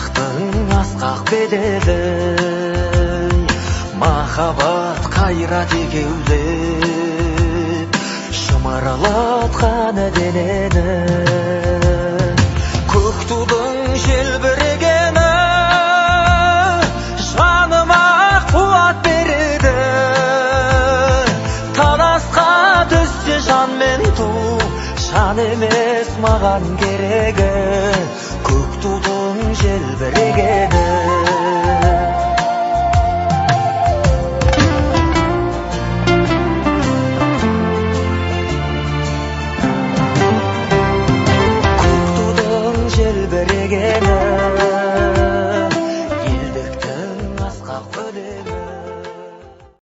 Қазақтың асқақ беделі, махаббат, қайрат екеулеп шымырлатқан денені. Көк тудың желбірегені жаныма қуат береді. Таласқа түссе жан мен ту, жан емес маған керегі, көк тудың желбірегені.